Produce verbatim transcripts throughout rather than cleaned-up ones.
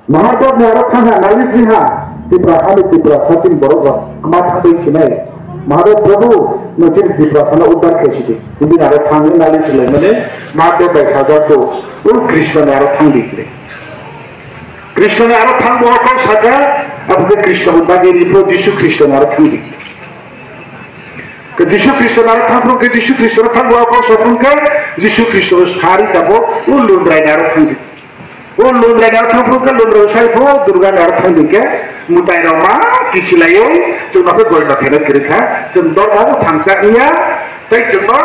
Mahadev ni aro thangha nalis riha, Tipra hani Tipra sachini borok rok ma thangwi sinai. Mahadev Prabhu, no chini Tipra sana uddar khe sidi. Hindi aro thangwi nalis rilai mane Mahadev bai sajak to, o Krishna ni aro thangdi kre. Krishna ni aro thangbo kok saka, abo khe Krishna bo bagwi ripho Jisu Krishna ni aro thangdi. Ke Jisu Krishna ni aro thangphru ke Jisu Krishna ni aro thangbo kok sokun ke Jisu Krishna bo sari kabo, o lundrai ni aro thangdi. O lundrai ni aro thangphru khe lundrai sai pho Durga ni aro thangdi khe mutai rok ma kisilaio, chwng no khe goi no kheno kwrwi kha, chwng dormo bo thangsa wngya, tei chwng no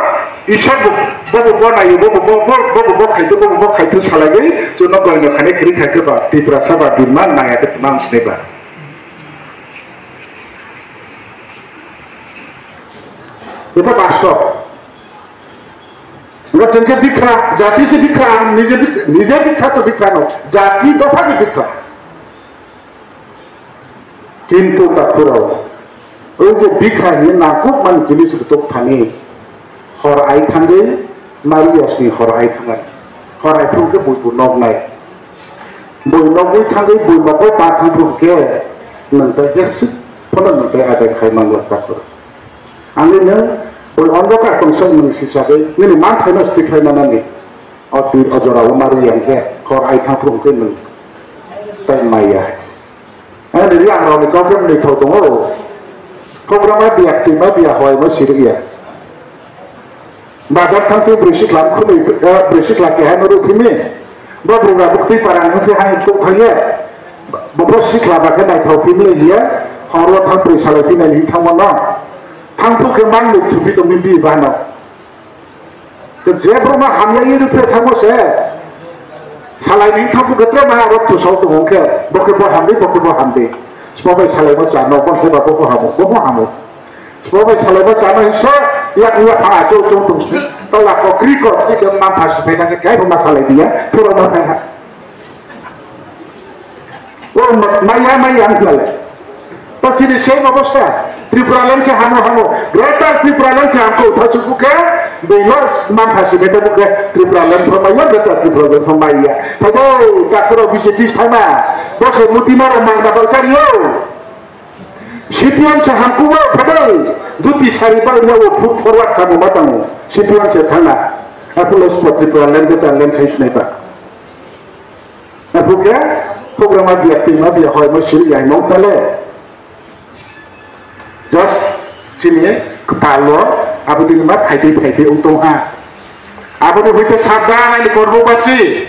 Isor bo, bo bo bo naio, bo bo bo, bo bo bo khaito, bo bo bo khaito salaiwi chwng no goi no kheno kwrwi kha khe ba Tiprasa ba Birma nangya khe tma wng sinai ba. Ito bastob. Wngkha chwng khe bikra, jati se bikra, ang nije bik-, nije bikra to bikra no, jati dopha se bikra. Kintu takhurok, o je bikra hinwi nangkukmani jinis kutuk thani, hor ai thangwi, Mariasni hor ai thangnai, hor ai phuru khe buibu noknai. Bui nokwi thangwi bui nokwi ba thangphuru khe nwng tai jeswk phano nwng tai adai khai manglak takhurok. Ani nwng bui ondokar tongsa nwng sisagwi nini manthaino swtwi khlai manani. O twi o jorao nari yang khe hor ai thangphuru hwnkhe nwng tai maya. Ani ri ang rokni kok khe mwthai tongo. Kok rama biya twi ma biya hoi ma sirikya. Bazar thang twi brwi sikla khunui, eh, brwi sikla keha no rw phimi. Bo bwrwi ba buktwi para ni hwnkhe hai tok thangya. Bo bo sikla ba khe naithok phimlai liya. Horo thang brwi salai phinani thangma no. Thang thuk khe mang nuk thupi tongmi bi ba no. Ke je bro ma hamya iri pre thangmo se. Salai ni thang khe tre ma aro thusau tong khe. Bo khe bo hambi, bo khe bo hambi. Sbo bai salai ma cha no, bo khe ba bo bo hamo, bo bo hamo. Sbo bai salai ma cha no hinso, yak yak ha chou chou tong sni. Tala ko kri ko si ke ma phasi pe thang khe kai bo ma salai dia. Pura ma phai ha. O ma-, maya, maya ang khlai. Ta chini same obostha. Tripura land se hamo hamo. Greater Tripura land se hamko utha chuku khe, bino man phasi bete buke Tripura land pho maya, Greater Tripura land pho maya. Phai do, takhurok B J P sana. Bo se mutima rok mangna baksa rio. C P M se hamkugo phadai, duti sari bagwi yago foot forward samo ma tango. C P M se thangna, apulo spot Tripura land, Greater land sai sinai ba. Apuke, program a biya, team a biya, hoi mo siri yai mo kale. Just chini kpalo, abo dini ma phaidi phaidi utong ha. Abo ni hoite sabdan ani korbo basi.